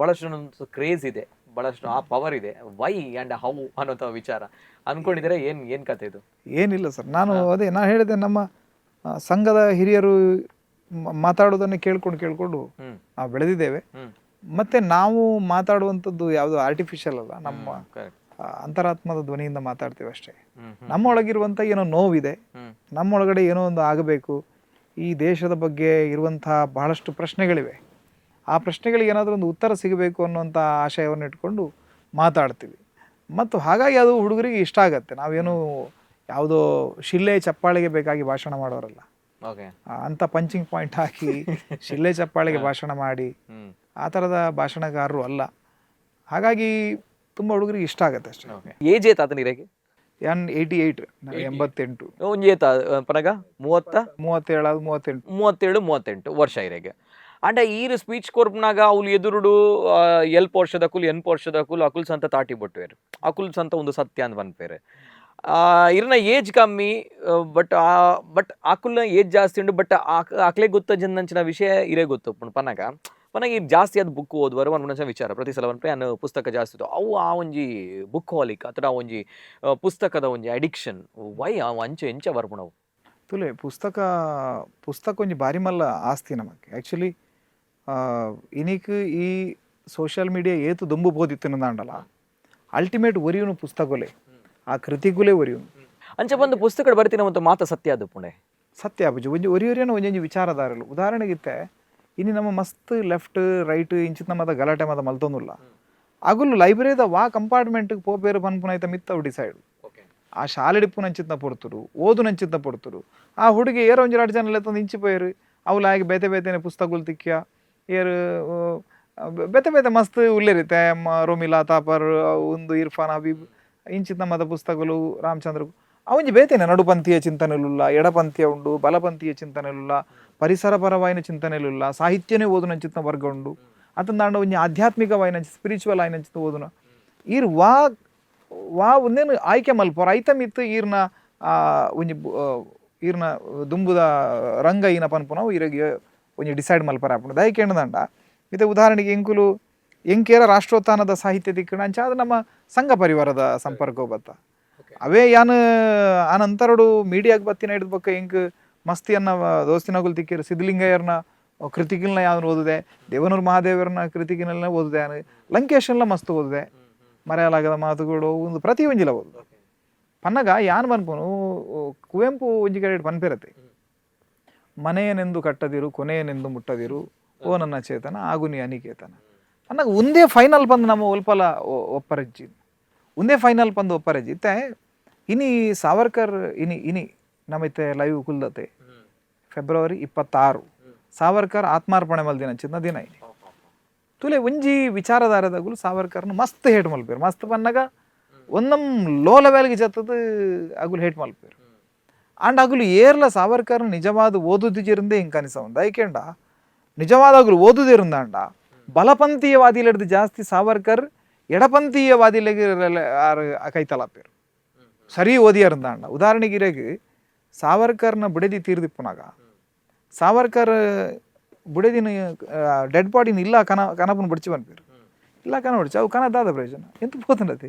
ಬಹಳಷ್ಟು ಕ್ರೇಜ್ ಇದೆ, ಬಹಳಷ್ಟು ಆ ಪವರ್ ಇದೆ. Y and how ಅನ್ನುವಂಥ ವಿಚಾರ ಅನ್ಕೊಂಡಿದ್ರೆ ಏನ್ ಏನ್ ಕತೆ ಇದು? ಏನಿಲ್ಲ ಸರ್, ನಾನು ಅದೇ ನಾನು ಹೇಳಿದೆ, ನಮ್ಮ ಸಂಘದ ಹಿರಿಯರು ಮಾತಾಡೋದನ್ನು ಕೇಳ್ಕೊಂಡು ಕೇಳ್ಕೊಂಡು ನಾವು ಬೆಳೆದಿದ್ದೇವೆ. ಮತ್ತೆ ನಾವು ಮಾತಾಡುವಂಥದ್ದು ಯಾವುದು ಆರ್ಟಿಫಿಷಿಯಲ್ ಅಲ್ಲ, ನಮ್ಮ ಕರೆಕ್ಟ್ ಅಂತರಾತ್ಮದ ಧ್ವನಿಯಿಂದ ಮಾತಾಡ್ತೀವಿ ಅಷ್ಟೇ. ಹ್ಮ್ ನಮ್ಮೊಳಗಿರುವಂಥ ಏನೋ ನೋವಿದೆ, ನಮ್ಮೊಳಗಡೆ ಏನೋ ಒಂದು ಆಗಬೇಕು, ಈ ದೇಶದ ಬಗ್ಗೆ ಇರುವಂಥ ಬಹಳಷ್ಟು ಪ್ರಶ್ನೆಗಳಿವೆ, ಆ ಪ್ರಶ್ನೆಗಳಿಗೆ ಏನಾದರೂ ಒಂದು ಉತ್ತರ ಸಿಗಬೇಕು ಅನ್ನುವಂಥ ಆಶಯವನ್ನು ಇಟ್ಕೊಂಡು ಮಾತಾಡ್ತೀವಿ. ಮತ್ತು ಹಾಗಾಗಿ ಅದು ಹುಡುಗರಿಗೆ ಇಷ್ಟ ಆಗತ್ತೆ. ನಾವೇನು ಯಾವುದೋ ಶಿಳ್ಳೆ ಚಪ್ಪಾಳಿಗೆ ಬೇಕಾಗಿ ಭಾಷಣ ಮಾಡೋರಲ್ಲ. ಅಂಥ ಪಂಚಿಂಗ್ ಪಾಯಿಂಟ್ ಹಾಕಿ ಶಿಳ್ಳೆ ಚಪ್ಪಾಳಿಗೆ ಭಾಷಣ ಮಾಡಿ ಆ ಥರದ ಭಾಷಣಕಾರರು ಅಲ್ಲ. ಹಾಗಾಗಿ ತುಂಬ ಹುಡುಗರಿಗೆ ಇಷ್ಟ ಆಗತ್ತೆ ಅಷ್ಟೇ. ಏಜ್ ಏತ್ ನೀರಿಗೆ? ಎನ್ 88, 88. ಒಂಜಿ ಏತ ಪನಗ 30 37, 38. 37 38 ವರ್ಷ ಇರೆಗೆ. ಅಂಡ ಈರು ಸ್ಪೀಚ್ ಕೊರ್ಪುನಾಗ ಅವ್ಲು ಎದುರುಡು ಎಲ್ಪ ವರ್ಷದ ಅಕುಲು, ಎನ್ಪ ವರ್ಷದ ಅಕುಲು, ಅಕುಲ್ ಸಂತ ತಾಟಿ ಬೊಟ್ಟುವೆರು, ಅಕುಲ್ ಸಂತ ಒಂದು ಸತ್ಯ ಅಂತ ಪನ್ಪೇರು. ಇರ್ನ ಏಜ್ ಕಮ್ಮಿ, ಬಟ್ ಬಟ್ ಅಕುಲ್ನ ಏಜ್ ಜಾಸ್ತಿ ಉಂಡು. ಬಟ್ ಅಕ್ಲೆ ಗೊತ್ತ ಜಂದಂಚಿನ ವಿಷಯ ಇರೇ ಗೊತ್ತು. ಪುಣ್ ಪನಗ ಪನಗ ಈ ಜಾಸ್ತಿ ಅದು ಬುಕ್ ಓದುವರು ಪನ್ಪುನಂಚಿನ ವಿಚಾರ ಪ್ರತಿ ಸಲ ಪನ್ಪೆ ಅನ್ನು ಪುಸ್ತಕ ಜಾಸ್ತಿ ಇತ್ತು. ಅವು ಆ ಒಂಜಿ ಬುಕ್ ಹಾಲಿಕ್ ಅಥವಾ ಆ ಒಂಜಿ ಪುಸ್ತಕದ ಒಂಜಿ ಅಡಿಕ್ಷನ್ ವೈ ಆ ಅಂಚೆ ಎಂಚ ಬರ್ಪುಣವು? ತುಲೆ ಪುಸ್ತಕ ಪುಸ್ತಕ ಒಂಜಿ ಬಾರಿ ಮಲ್ಲ ಆಸ್ತಿ ನಮಗೆ ಆ್ಯಕ್ಚುಲಿ. ಇನಿಕ್ ಈ ಸೋಷಿಯಲ್ ಮೀಡಿಯಾ ಏತು ದುಂಬು ಬೋದಿತ್ತು ಅಂಡಲ ಅಲ್ಟಿಮೇಟ್ ಒರಿಯುನು ಪುಸ್ತಕೊಲೆ, ಆ ಕೃತಿಗುಲೇ ಒರಿಯುನು. ಅಂಚೆ ಬಂದು ಪುಸ್ತಕ ಬರ್ತೀನಿ ಮತ್ತು ಮಾತ ಸತ್ಯ ಅದು ಪುಣೆ. ಸತ್ಯ ಅಬುಜು ಒಂಜಿ ಒರಿ ಒರಿಯನ ಒಂಜೊಂಜಿ ವಿಚಾರಧಾರಲು. ಉದಾಹರಣೆಗಿತ್ತೆ ಇನಿ ನಮ್ಮ ಮಸ್ತ್ ಲೆಫ್ಟ್ ರೈಟ್ ಇಂಚಿತ್ ನಮ್ಮದ ಗಲಾಟೆ ಮದ ಮಲ್ತೊಂದುಲ್ಲ. ಅಗುಲು ಲೈಬ್ರರಿದ ವಾ ಕಂಪಾರ್ಟ್ಮೆಂಟ್ಗೆ ಪೋಪೇರು ಪನ್ಪುನೈತ ಮಿತ್ತ ಅವು ಡಿಸೈಡ್. ಆ ಶಾಲೆಡಿಪ್ಪು ನಂಚಿತ್ನ ಪೊರ್ತುರು, ಓದು ನಂಚಿತ್ನ ಪೊರ್ತುರು, ಆ ಹುಡುಗಿ ಏರೋ ಒಂಜಿ ರಡ್ಡ್ ಜನ ಲೆತ್ತೊಂದು ಇಂಚಿ ಪೋಯೆರು. ಅವುಲು ಆಯ್ಕೆ ಬೇತೆ ಬೇತೆನೆ ಪುಸ್ತಕಗಳು ತಿಕ್ಯ ಏರು, ಬೇತೆ ಬೇತೆ ಮಸ್ತ್ ಉಲ್ಲೇರಿತ್ತೆ. ರೋಮಿಲಾ ತಾಪರ್, ಒಂದು ಇರ್ಫಾನ್ ಹಬೀಬ್ ಇಂಚಿತ್ನ ಮದ ಪುಸ್ತಕಗಳು, ರಾಮಚಂದ್ರ ಅವಂಜಿ ಬೇತೆನೆ ನಡುಪಂಥೀಯ ಚಿಂತನೆಲುಲ್ಲ, ಎಡಪಂಥೀಯ ಉಂಡು, ಬಲಪಂಥೀಯ ಚಿಂತನೆಲುಲ್ಲ, ಪರಿಸರ ಪರವಾಯಿನ ಚಿಂತನೆಲುಲ್ಲ, ಸಾಹಿತ್ಯನೇ ಓದುನಂಚಿತ್ನ ವರ್ಗ ಉಂಡು. ಅತಂದಾಂಡ ಒಂಜಿ ಆಧ್ಯಾತ್ಮಿಕವಾಯಿನ ಸ್ಪಿರಿಚುವಲ್ ಆಯಿನಂಚಿತ್ನ ಓದುನ. ಈರ್ ವಾ ವಾ ಒಂದೇನು ಆಯ್ಕೆ ಮಲ್ಪೊರ್ ಐತ ಮಿತ್ತು ಈರ್ನ ಒಂಜಿ ಈರ್ನ ದುಂಬುದ ರಂಗ ಈನ ಪನ್ಪುನವು ಈರೆಗ್ ಒಂಜಿ ಡಿಸೈಡ್ ಮಲ್ಪರ ಆಪುಂಡು. ದಯಕೇಂಡದಂಡ ಇತ್ತೆ ಉದಾಹರಣೆಗೆ ಎಂಕುಲು ಎಂಕೇರ ರಾಷ್ಟ್ರೋತ್ಥಾನದ ಸಾಹಿತ್ಯ ತಿಕ್ಕಣ ಅಂಚ ಅದು ನಮ್ಮ ಸಂಘ ಪರಿವಾರದ ಸಂಪರ್ಕ ಬತ್ತ. ಅವೇ ಯಾನ್ ಆ ನಂತರಡು ಮೀಡಿಯಾಗ್ ಬತ್ತಿನ ಹಿಡಿದ ಬೊಕ್ಕ ಎಂಕ್ ಮಸ್ತಿಯನ್ನ ದೋಸ್ತಿನಗುಲ್ ತಿಕ್ಕಿರು. ಸಿದ್ಧಲಿಂಗಯ್ಯರ್ನ ಕೃತಿಗಳನ್ನ ಯಾವ್ದು ಓದಿದೆ, ದೇವನೂರು ಮಹಾದೇವರನ ಕೃತಿಗಳನ್ನ ಓದಿದೆ, ಯಾನ್ ಲಂಕೇಶನ್ಲ ಮಸ್ತ್ ಓದಿದೆ, ಮರೆಯಲಾಗದ ಮಾತುಗಳು ಒಂದು ಪ್ರತಿ ಒಂಜಿಲ ಓದುದು. ಪನ್ನಗ ಯಾನ್ ಪನ್ಪುನು, ಕುವೆಂಪು ಒಂಜಿ ಕಡೆ ಪನ್ಪಿರತ್ತೆ, ಮನೆಯನೆಂದು ಕಟ್ಟದಿರು ಕೊನೆಯನೆಂದು ಮುಟ್ಟದಿರು ಓ ನನ್ನ ಚೇತನ ಆಗು ನೀ ಅನಿಕೇತನ. ಅನ್ನಗ ಒಂದೇ ಫೈನಲ್ ಬಂದು ನಮ್ಮ ಒಲ್ಪಲ ಒಪ್ಪರಜ್ಜಿ, ಒಂದೇ ಫೈನಲ್ ಬಂದು ಒಪ್ಪರಜ್ಜಿ. ಇತ್ತೆ ಇನಿ ಸಾವರ್ಕರ್ ಇನಿ ಇನಿ ನಮಿತ್ತೆ ಲೈವ್ ಕುಲ್ದತೆ ಫೆಬ್ರವರಿ 26 ಸಾವರ್ಕರ್ ಆತ್ಮಾರ್ಪಣೆ ಮಲ್ದಿನ ಚಿನ್ನ ದಿನ ಇನಿ. ತುಲೆ ಒಂಜಿ ವಿಚಾರಧಾರೆದಾಗುಲು ಸಾವರ್ಕರ್ನ ಮಸ್ತ್ ಹೇಟ್ ಮಲ್ಪೇರು. ಮಸ್ತ್ ಪನ್ನಗ ಒಂದಂ ಲೋ ಲೆವೆಲ್ಗೆ ಜತ್ತದ ಅಗುಲು ಹೇಟ್ ಮಲ್ಪೇರು. ಅಂಡ್ ಅಗುಲು ಏರ್ಲ ಸಾವರ್ಕರ್ ನಿಜವಾದ ಓದುದಿಜಿರಂದೇ ಹಿಂಗೆ ಅನಿಸ ದಯಕೇಂಡ ನಿಜವಾದ ಅಗುಲು ಓದುದಿರಂದಾಂಡ ಬಲಪಂಥೀಯವಾದಿಲೆಡ್ದು ಜಾಸ್ತಿ ಸಾವರ್ಕರ್ ಎಡಪಂಥೀಯವಾದಿಲೆಗೆ ಕೈತಲಾಪೇರು ಸರಿ ಓದಿಯರಂದಾಂಡ. ಉದಾಹರಣೆಗೆ ಇರೆಗ್ ಸಾವರ್ಕರ್ನ ಬುಡೆದಿ ತೀರ್ದಿಪ್ಪುನಾಗ ಸಾವರ್ಕರ್ ಬುಡೆದಿನ ಡೆಡ್ ಬಾಡಿನ ಇಲ್ಲ ಕನ ಕನಪುನ ಬಡಿಚಿ ಪನ್ಪೇರು. ಇಲ್ಲ ಕನವಡ್ಚಿ ಅವು ಕನ ದಾದ ಪ್ರಯೋಜನ ಎಂತ ಪೋತನತಿ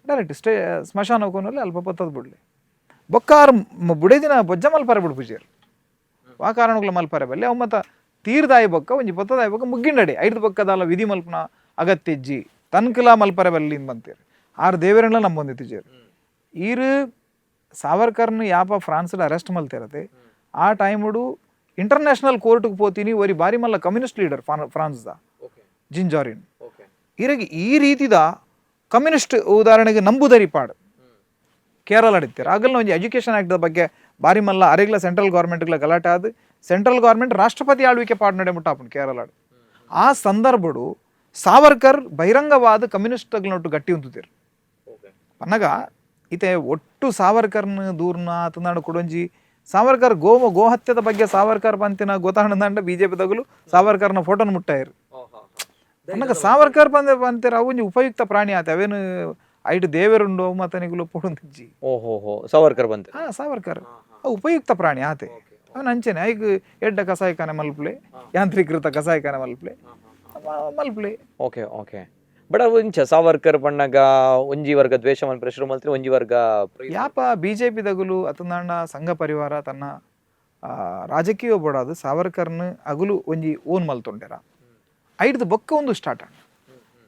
ಡೈರೆಕ್ಟ್ ಸ್ಟೇ ಸ್ಮಶಾನ ಕೋನಲ್ಲಿ ಅಲ್ಪ ಪತ್ತದ ಬಿಡ್ಲಿ. ಬೊಕ್ಕಾರ್ ಬುಡೇದಿನ ಬೊಜ್ಜ ಮಲ್ಪರೆ ಬಿಡು ಪೂಜೆರು ವಾ ಕಾರಣಗಳ ಮಲ್ಪರೆ ಬಲ್ಲಿ. ಅವು ಮತ್ತ ತೀರ್ದಾಯಿ ಬೊಕ್ಕ ಒಂಜಿ ಪೊತ್ತದಾಯಿ ಬೊಕ್ಕ ಮುಗ್ಗಿಂಡಡೆ ಐದು ಬೊಕ್ಕದಾಲ ವಿಧಿ ಮಲ್ಪನ ಅಗತ್ಯಜ್ಜಿ, ತನ್ಕಲ ಮಲ್ಪರೆ ಬಲ್ಲಿ ಬಂತೀರು. ಆರು ದೇವರನ್ನ ನಂಬೊಂದಿತ್ತಿಜೇರು. ಈರು ಸಾವರ್ಕರ್ನ ಯಾಪ ಫ್ರಾನ್ಸ್ಡ್ ಅರೆಸ್ಟ್ ಮಲ್ತಿರತೆ, ಆ ಟೈముಡು ಇಂಟರ್ನ್ಯಾಷನಲ್ ಕೋರ್ಟ್ಗೆ ಪೋತೀನಿ ಒರಿ ಬಾರಿ ಮಲ್ಲ ಕಮ್ಯುನಿಸ್ಟ್ ಲೀಡರ್ ಫ್ರಾನ್ಸ್ದ ಜಿಂಜಾರಿನ್. ಇರಗೆ ಈ ರೀತಿದ ಕಮ್ಯುನಿಸ್ಟ್ ಉದಾಹರಣೆಗೆ ನಂಬುದರಿ ಪಾಡು ಕೇರಳ ಅಡಿತ್ತಾರೆ. ಆಗಲ್ಲ ಒಂಜಿ ಎಜುಕೇಷನ್ ಆ್ಯಕ್ಟ್ ಬಗ್ಗೆ ಬಾರಿ ಮಲ್ಲ ಅರೆಗ್ಲ ಸೆಂಟ್ರಲ್ ಗೌರ್ಮೆಂಟ್ಗಳ ಗಲಾಟೆ ಆದ್ ಸೆಂಟ್ರಲ್ ಗೌರ್ಮೆಂಟ್ ರಾಷ್ಟ್ರಪತಿ ಆಳ್ವಿಕೆ ಪಾಡ್ ನಡೆ ಮುಟ್ಟಾಪುಂಡು ಕೇರಳ. ಆ ಸಂದರ್ಭಡು ಸಾವರ್ಕರ್ ಬಹಿರಂಗವಾದ ಕಮ್ಯುನಿಸ್ಟ್ಗಳನ್ನೊಟ್ಟು ಗಟ್ಟಿ ಉಂತುತ್ತೀರು. ಪನ್ನಗ ಇತೆ ಒಟ್ಟು ಸಾವರ್ಕರ್ನ ದೂರ್ನ ಆತನಾಡು ಕೊಡೊಂಜಿ ಸಾವರ್ಕರ್ ಗೋಹತ್ಯದ ಬಗ್ಗೆ ಸಾವರ್ಕರ್ ಪಂತಿನ ಗೊತ್ತಾಣದಂಡ ಬಿಜೆಪಿ ತಗಲು ಸಾವರ್ಕರ್ನ ಫೋಟೋನ ಮುಟ್ಟಾಯರು. ಅನ್ನಗ ಸಾವರ್ಕರ್ ಪಂದೆ ಪಂತೇರು ಅವು ಒಂಜಿ ಉಪಯುಕ್ತ ಪ್ರಾಣಿ ಆತ, ಅವೇನು ಐಟು ದೇವರುಂಡು ಅವು ಮತನಿಗುಲು ಪೊಡುಂದಿಜ್ಜಿ. ಓಹೋ, ಸಾವರ್ಕರ್ ಬಂತು. ಹಾ, ಸಾವರ್ಕರ್ ಅವು ಉಪಯುಕ್ತ ಪ್ರಾಣಿ ಆತೆ. ಅವನ ಅಂಚೆನೆ ಐಕ್ ಎಡ್ಡ ಕಸಾಯಖಾನೆ ಮಲ್ಪಲೆ, ಯಾಂತ್ರೀಕೃತ ಕಸಾಯಖಾನೆ ಮಲ್ಪಲೆ ಮಲ್ಪಲೆ. Okay okay, but ಅವು ಇಂಚ ಸಾವರ್ಕರ್ ಬಣ್ಣಗ ಒಂಜಿ ವರ್ಗ ದ್ವೇಷ ಮಲ್ಪರೆ ಶುರು ಮಲ್ತ್ರಿ, ಒಂಜಿ ವರ್ಗ ಯಾಪ ಬಿಜೆಪಿ ದಗುಲು ಅತನಾಂಡ ಸಂಘ ಪರಿವಾರ ತನ್ನ ರಾಜಕೀಯ ಬೋಡಾದು ಸಾವರ್ಕರ್ನ ಅಗುಲು ಒಂಜಿ ಓನ್ ಮಲ್ತೊಂಡೆರ, ಐಡ್ದು ಬೊಕ್ಕ ಒಂದು ಸ್ಟಾರ್ಟ್ ಆಂಡ್.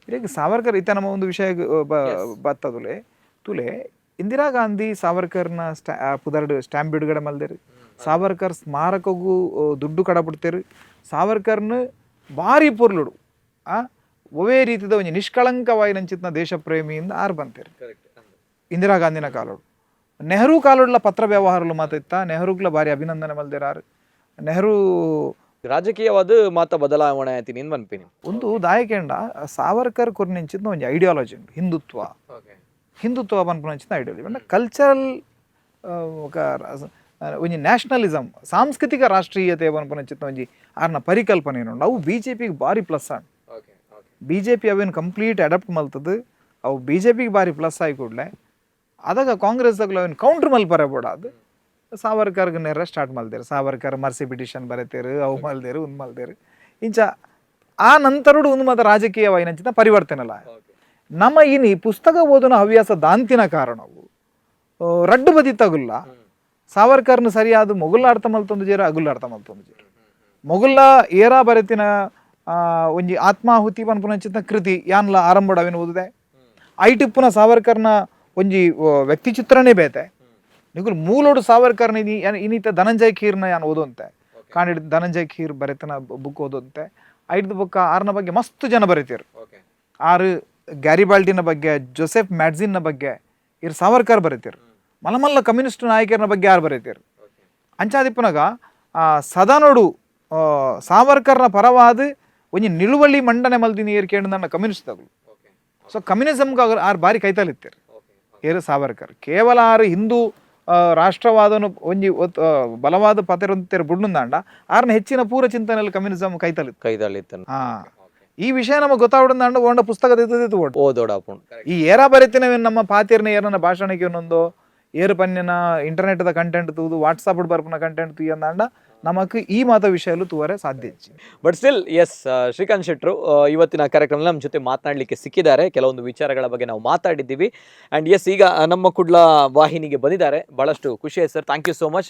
ಇರೆಗ್ ಸಾವರ್ಕರ್ ಇತ್ತ ನಮ್ಮ ಒಂದು ವಿಷಯ ಬತ್ತದುಲೆ ತುಲೆ. ಇಂದಿರಾ ಗಾಂಧಿ ಸಾವರ್ಕರ್ನ ಸ್ಟಾ ಪುದರ್ಡ್ ಸ್ಟ್ಯಾಂಪ್ ಬಿಡುಗಡೆ ಮಲ್ದೇರು, ಸಾವರ್ಕರ್ ಸ್ಮಾರಕಗೂ ದುಡ್ಡು ಕಡಬಿಡ್ತೇರು. ಸಾವರ್ಕರ್ನ ಭಾರಿ ಪೊರ್ಲುಡು ಆ ಒವೇ ರೀತಿದ ಒಂಜಿ ನಿಷ್ಕಳಂಕವಾಯಿನಂಚಿತ್ನ ದೇಶ ಪ್ರೇಮಿಯಿಂದ ಆರ್ ಬಂತೇರು ಇಂದಿರಾ ಗಾಂಧಿನ ಕಾಲೋಡು. ನೆಹರು ಕಾಲೋಡ್ಲ ಪತ್ರ ವ್ಯವಹಾರಲು ಮಾತಿತ್ತ, ನೆಹರುಗ್ಲ ಭಾರಿ ಅಭಿನಂದನೆ ಮಲ್ದೇರಾರು ನೆಹರು. ರಾಜಕೀಯವಾದ ಮಾತ ಬದಲಾವಣೆ ಆಯ್ತೀನಿ ಅನ್ಪಿನಿ. ಒಂದು ದಾಯಕೆಂಡ ಸಾವರ್ಕರ್ ಕೊರ್ನಿಂಚಿತ್ನ ಒಂಜಿ ಐಡಿಯಾಲಜಿ ಉಂಡು, ಹಿಂದುತ್ವ. ಹಿಂದುತ್ವ ಪನ್ಪುನಂಚಿನ ಐಡಿಯಾಲಜಿ ಪಂಡ ಕಲ್ಚರಲ್ ఒక ಒಂಜಿ ನ್ಯಾಷನಲಿಸಮ್, ಸಾಂಸ್ಕೃತಿಕ ರಾಷ್ಟ್ರೀಯತೆ ಪನ್ಪುನಂಚಿತ್ನ ಒಂಜಿ ಆರ್ನ ಪರಿಕಲ್ಪನೆ ಉಂಡು. ಅವು ಬಿಜೆಪಿಗೆ ಭಾರಿ ಪ್ಲಸ್ ಆಂಡ್. ಬಿಜೆಪಿ ಅವೇನು ಕಂಪ್ಲೀಟ್ ಅಡಾಪ್ಟ್ ಮಲ್ತದ್ದು, ಅವು ಬಿಜೆಪಿಗೆ ಭಾರಿ ಪ್ಲಸ್ ಆಗಿ ಕೂಡಲೇ ಅದಾಗ ಕಾಂಗ್ರೆಸ್ ಅವೇನು ಕೌಂಟ್ರ್ ಮಲ್ಪರೆ ಬೋಡಾದು ಸಾವರ್ಕರ್ಗೆ ನೇರ ಸ್ಟಾರ್ಟ್ ಮಲ್ದೇರು. ಸಾವರ್ಕರ್ ಮರ್ಸಿ ಪಿಟಿಷನ್ ಬರೆತೇರು, ಅವು ಮಲ್ದೇರು, ಉಂದು ಮಲ್ದೇರು. ಇಂಚ ಆ ನಂತರಡು ಒಂದು ಮಾತ ರಾಜಕೀಯವಾಯಿನಂಚಿನ ಪರಿವರ್ತನೆಲ್ಲ. ನಮ್ಮ ಇನಿ ಪುಸ್ತಕ ಓದುನ ಹವ್ಯಾಸ ದಾಂತಿನ ಕಾರಣವು ರಡ್ಡು ಬದಿ ತಗುಲ್ಲ. ಸಾವರ್ಕರ್ನ ಸರಿಯಾದ ಮೊಗುಲ ಅರ್ಥ ಮಲ್ತೊಂದು ಜೇರು, ಅಗುಲ್ಲ ಅರ್ಥ ಮಲ್ತೊಂದು ಜೇರು. ಮೊಗುಲ್ಲ ಏರಾ ಬರೆತಿನ ಒಂಜಿ ಆತ್ಮಾಹುತಿ ಪನ್ಪುನಂಚಿನ ಕೃತಿ ಯಾನ್ಲ ಆರಂಭಡ್ ಅವೇನು ಓದಿದೆ. ಐಟಿಪ್ಪುನ ಸಾವರ್ಕರ್ನ ಒಂಜಿ ವ್ಯಕ್ತಿ ಚಿತ್ರನೇ ಬೇತೆ. ನಿಗುಲ್ ಮೂಲೋಡು ಸಾವರ್ಕರ್ನ ಇನ್ನಿತ ಧನಂಜಯ್ ಖೀರ್ನ ಯಾನ್ ಓದುವಂತೆ ಕಾಣಿಡ್ ಧನಂಜಯ್ ಖೀರ್ ಬರೆತನ ಬುಕ್ ಓದುವಂತೆ. ಐಡ್ದು ಬೊಕ್ಕ ಆರ್ನ ಬಗ್ಗೆ ಮಸ್ತ್ ಜನ ಬರೀತೀರು. ಆರು ಗ್ಯಾರಿಬಾಲ್ಟಿನ ಬಗ್ಗೆ, ಜೋಸೆಫ್ ಮ್ಯಾಡ್ಜಿನ್ನ ಬಗ್ಗೆ ಇರ್ ಸಾವರ್ಕರ್ ಬರೀತೀರು. ಮಲ್ಲ ಮಲ್ಲ ಕಮ್ಯುನಿಸ್ಟ್ ನಾಯಕರನ ಬಗ್ಗೆ ಯಾರು ಬರೀತೀರು. ಅಂಚಾದಿಪ್ಪನಗ ಸದನೋಡು ಸಾವರ್ಕರ್ನ ಪರವಾದ ಒಂಜಿ ನಿಲುವಳಿ ಮಂಡನೆ ಮಲ್ದಿನಿ ಏರ್ ಕೇಂದ್ರ ಕಮ್ಯುನಿಸ್ಟ್ ತಗುಲು. ಸೊ ಕಮ್ಯುನಿಸಮ್ಗೆ ಆರು ಬಾರಿ ಕೈತಲಿತ್ತೀರು ಏರು ಸಾವರ್ಕರ್. ಕೇವಲ ಆರು ಹಿಂದೂ ರಾಷ್ಟ್ರವಾದನು ಒಂಜಿ ಬಲವಾದ ಪತೆರೊಂತೇರು ಬುಡ್ನುಂದಾಂಡ ಆರ್ನ ಹೆಚ್ಚಿನ ಪೂರ ಚಿಂತನೆಯಲ್ಲಿ ಕಮ್ಯುನಿಸಮ್ ಕೈತಲಿತ್ತು. ಕೈದಾಳಿತ್ತನು. ಹಾ, ಈ ವಿಷಯ ನಮಗೆ ಗೊತ್ತಾಗ್ಬಿಡಂದಾಂಡ ಓಂಡ ಪುಸ್ತಕ ತೆಗೆದು ಓಡ್ ಓದೋಡಾಪುಂಡು. ಈ ಏರ ಬರೀತಿನವೇನು ನಮ್ಮ ಪಾತಿರ್ನ ಏರನ ಭಾಷಣಕ್ಕೆ ಒಂದೊಂದು ಏರು ಪನ್ಯನ ಇಂಟರ್ನೆಟ್ದ ಕಂಟೆಂಟ್ ತೂದು, ವಾಟ್ಸಪ್ ಬರ್ಪುನ ಕಂಟೆಂಟ್ ತೂಯಂದಾಂಡ ನಮಕ್ ಈ ಮಾತ ವಿಷಯಲು ತೂವರೆ ಸಾಧ್ಯ ಇಜ್ಜಿ. But still S, Srikanth ಶೆಟ್ರು ಇವತ್ತಿನ ಕಾರ್ಯಕ್ರಮದಲ್ಲಿ ನಮ್ಮ ಜೊತೆ ಮಾತನಾಡಲಿಕ್ಕೆ ಸಿಕ್ಕಿದ್ದಾರೆ. ಕೆಲವೊಂದು ವಿಚಾರಗಳ ಬಗ್ಗೆ ನಾವು ಮಾತಾಡಿದ್ದೀವಿ. ಆ್ಯಂಡ್ ಎಸ್, ಈಗ ನಮ್ಮ ಕುಡ್ಲ ವಾಹಿನಿಗೆ ಬಂದಿದ್ದಾರೆ. ಭಾಳಷ್ಟು ಖುಷಿ ಆಯ್ತು sir. Thank you so much.